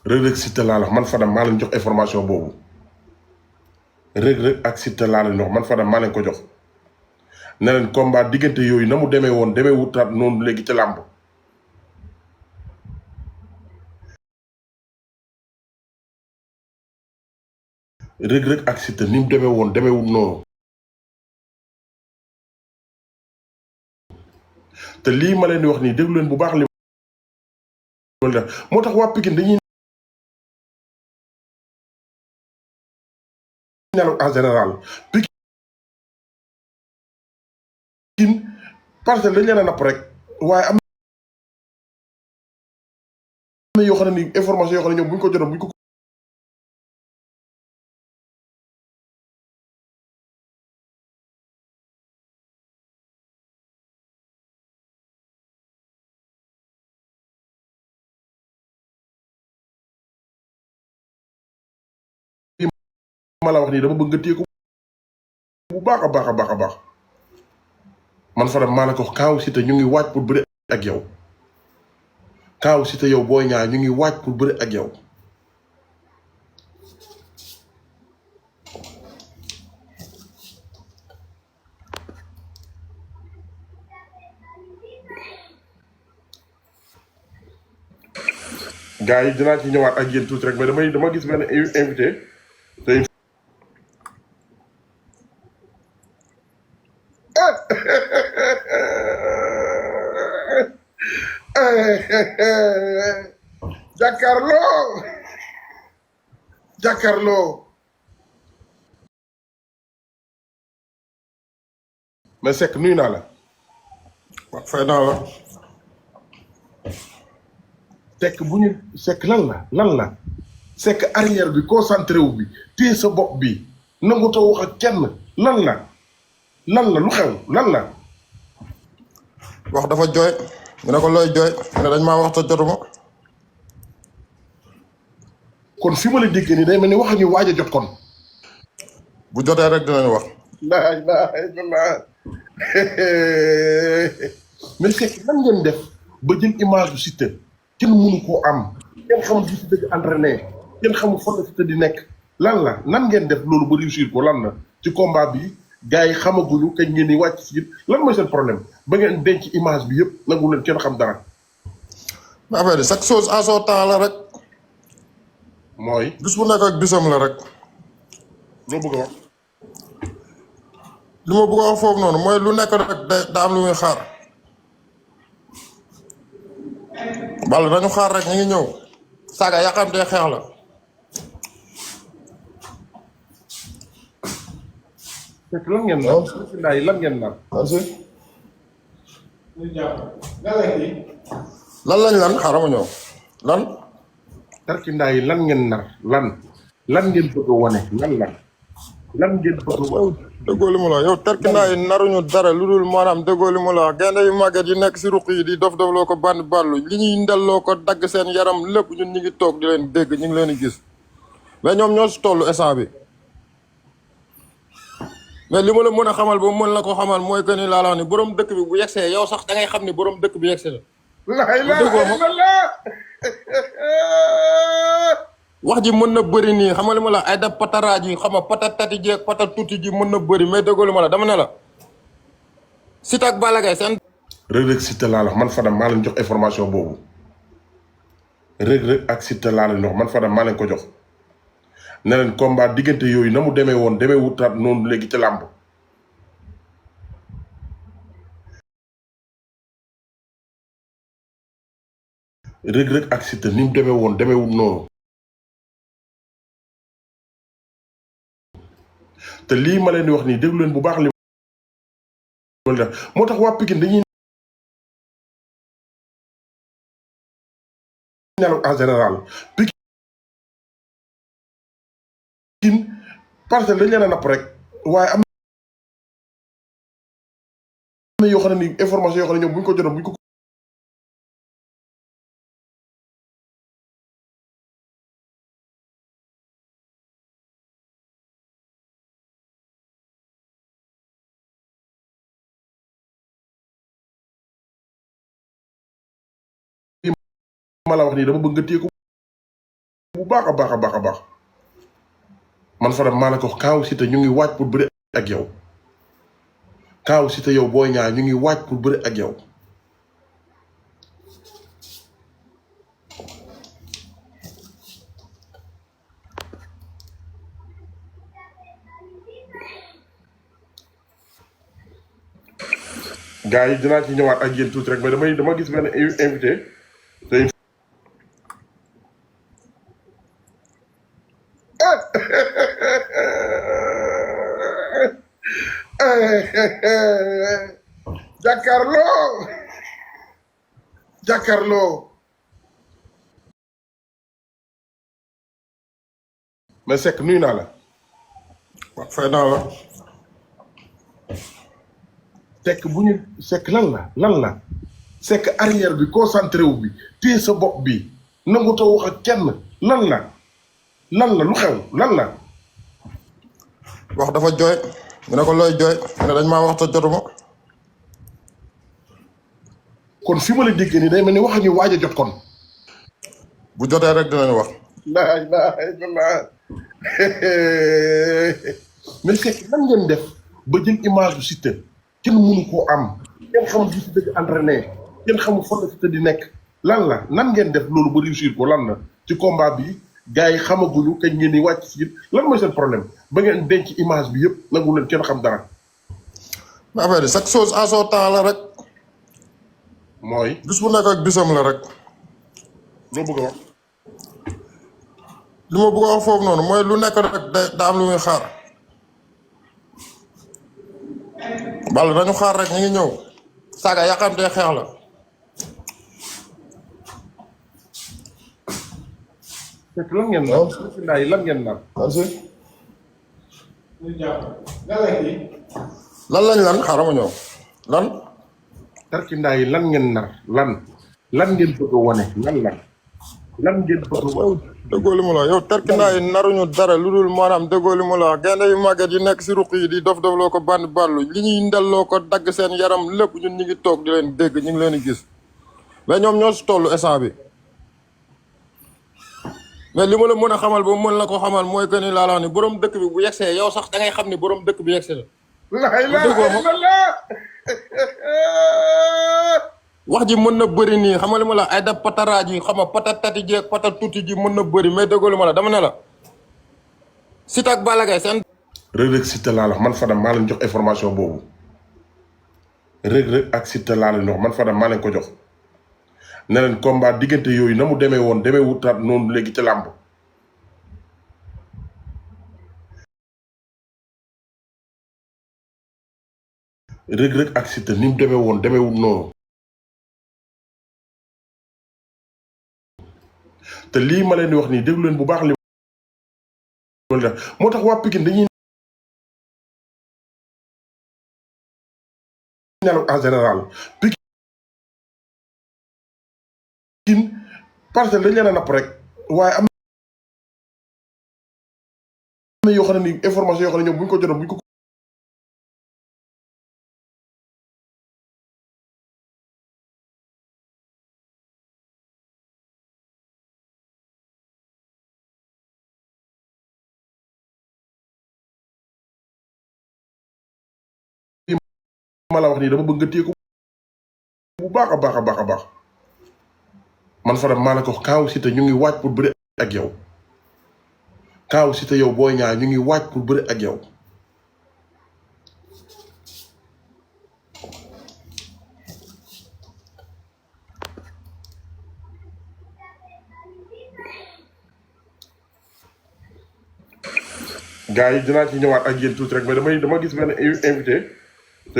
Reug Reug Siteu laa la man Fadam maa leen jox information boobu Reug Reug ak Siteu laa leen jox man Fadam maa leen ko jox ne leen combat diggante yooyu na mu demee woon demee wutaat noonu léegi ci làmb. Reug Reug ak Siteu ni mu demee woon demeewul noonu te lii ma leen di wax nii déglu leen bu baax li moo tax waa Pikine dañuy nelaw en général. Pikine parce que dañ leen a napp rek waaye am na yoo xam ne nii information yoo xam ne ñoom bu ñu ko jotoon bu ñu ko ma la wax nii dama bëgg nga téye ko bu baax a baax a baax a baax man Fadam maa la ko wax Kaaw Siteu ñu ngi waaj pour bëre ak yow Kaaw Siteu yow Boy Niang ñu ngi waaj pour bëre ak yow. gars yi dinaa ci ñëwaat ak yéen tuuti rek mais dama gis benn invité te jàkkaarloo mais Seck nuyu naa la. waaw fay naa la. Seck bu ñu Seck lan la Seck arrière bi concentré wu bi téye sa bopp bi nangu ta wax ak kenn lan la lu xew lan la. wax dafa jooy ñu ne ko looy jooy mu ne dañ maa wax te jotuma. kon fi ma la déggee nii day mel ni wax ñu waaj a jot kon. bu jotee rek dinañ wax. laa ilaaha illallaah mais Seck lan ngeen def ba jël image bu Siteu kenn mënu koo am kenn xamul fi Siteu di entraîné kenn xamul fan la Siteu di nekk lan la nan ngeen def loolu ba réussir ko lan la ci combat bi gars yi xamaguñu kañ ngeen di wàcc si lan mooy seen problème ba ngeen denc image bi yëpp nangu leen kenn xam dara. mais affaire yi chaque chose en son temps la rek. mooy. bis bu nekk ak bisam la rek. loo bëgg a wax. li ma bëgg a wax foofu noonu mooy lu nekk rek da am lu muy xaar. Balla dañu xaar rek ñu ngi ñëw. Saga yàqamtee xeex la. Seck lan ngeen nar. ndaay lan ngeen nar. lan lañ xaaral ma ñëw lan. tarkindaa yi lan ngeen nar lan ngeen bëgg a wane lan ngeen bëgg a wane. déggoo li mu la yow tarkindaa yi naruñu dara lu dul maanaam déggoo li mu la gaynde yu màgget yi nekk si ruq yi di dof loo ko band ballu li ñuy ndelloo ko dagg seen yaram lépp ñun ñu ngi toog di leen dégg ñu ngi leen di gis mais ñoom ñoo si tollu instant bi mais li ma la mën a xamal ba mën la ko xamal mooy que ni laa la wax ni borom dëkk bi bu yegsee yow sax da ngay xam ni borom dëkk bi yegsee la. laa ilaaha illallaah wax ji mën na bëri nii xam nga li ma la ay da pataraaj yi xam nga patatati ji ak patatuti ji mën na bëri mais déggoo li ma la dama ne la Siteu ak Balla Gaye seen. Reug Reug Siteu laa la man Fadam maa leen jox information boobu Reug Reug ak Siteu laa leen jox man Fadam maa leen ko jox ne leen combat diggante yooyu na mu demee woon demee wutaat noonu léegi ci làmb. Reug Reug ak Siteu ni mu demee woon demeewul noonu te lii ma leen di wax nii déglu leen bu baax li moo tax waa Pikine dañuy nelaw en général. Pikine parce que dañ leen a napp rek waaye am na yoo xam ne nii information yoo xam ne ñoom bu ñu ko jotoon bu ñu ko ma la wax nii dama bëgg nga téye ko bu baax a baax a baax a baax man Fadam maa la ko wax Kaaw Siteu ñu ngi waaj pour bëre ak yow Kaaw Siteu yow Boy Niang ñu ngi waaj pour bëre ak yow. gars yi dinaa ci ñëwaat ak yéen tuuti rek mais dama gis benn invité te jàkkaarloo jàkkaarloo mais Seck nuyu naa la. waaw fay naa la. Seck bu ñu Seck lan la Seck arrière bi concentré wu bi téye sa bopp bi nangu too wax ak kenn lan la lu xew lan la. wax dafa jooy mu ne ko looy jooy mu ne dañ maa wax te jotuma. kon fi ma la déggee nii day mel ni wax ñu waaj a jot kon. bu jotee rek dinañ wax. laa ilaaha illallaah mais Seck lan ngeen def ba jël image bu Siteu kenn mënu koo am kenn xamul fi Siteu di entraîné kenn xamul fan la Siteu di nekk lan la nan ngeen def loolu ba réussir ko lan la ci combat bi gars yi xamaguñu kañ ngeen di wàcc si lan mooy seen problème ba ngeen denc image bi yëpp nangu leen kenn xam dara. mais affaire yi chaque chose en son temps la rek. mooy. bis bu nekk ak bisam la rek. loo bëgg a wax. li ma bëgg a wax foofu noonu mooy lu nekk rek da am lu muy xaar. Balla dañu xaar rek ñu ngi ñëw. saaga yàqamtee xeex la. fekk lan ngeen naan. ndaa yi lan ngeen naan. lan lañ lan xaaral ma ñëw lan. tarkindaa yi lan ngeen nar lan ngeen bëgg a wane lan ngeen bëgg a wane. déggoo li mu la yow tarkindaa yi naruñu dara lu dul maanaam déggoo li mu la wax gaynde yu màgget yi nekk si ruq yi di dof dofloo ko band ballu li ñuy ndelloo ko dagg seen yaram lépp ñun ñu ngi toog di leen dégg ñu ngi leen di gis mais ñoom ñoo si tollu instant bi mais li ma la mën a xamal ba mën la ko xamal mooy que ni laa la wax ni borom dëkk bi bu yegsee yow sax da ngay xam ni borom dëkk bi yegsee la. la ilaha illallah wax ji mën na bëri nii xam nga li ma la ay da pataraaj yi xam nga patatati ji ak patat tuuti ji mën na bëri mais déggoo li ma la dama ne la Siteu ak Balla Gaye seen. Reug Reug Siteu laa la man Fadam maa leen jox information boobu Reug Reug ak Siteu laa leen jox man Fadam maa leen ko jox ne leen combat diggante yooyu na mu demee woon demee wutaat noonu léegi ci làmb. Reug Reug ak Siteu ni mu demee woon demeewul noonu. te lii ma leen di wax nii déglu leen bu baax li moo tax waa Pikine dañuy nelaw en général Pikine Parcelles dañ leen a napp rek waaye am na yoo xam ne nii information yoo xam ne ñoom bu ñu ko jotoon bu ñu ko ma la wax nii dama bëgg nga téye ko bu baax a baax a baax a baax man Fadam maa la ko wax Kaaw Siteu ñu ngi waaj pour bëre ak yow Kaaw Siteu yow Boy Niang ñu ngi waaj pour bëre ak yow. gars yi dinaa ci ñëwaat ak yéen tuuti rek mais dama gis benn invité te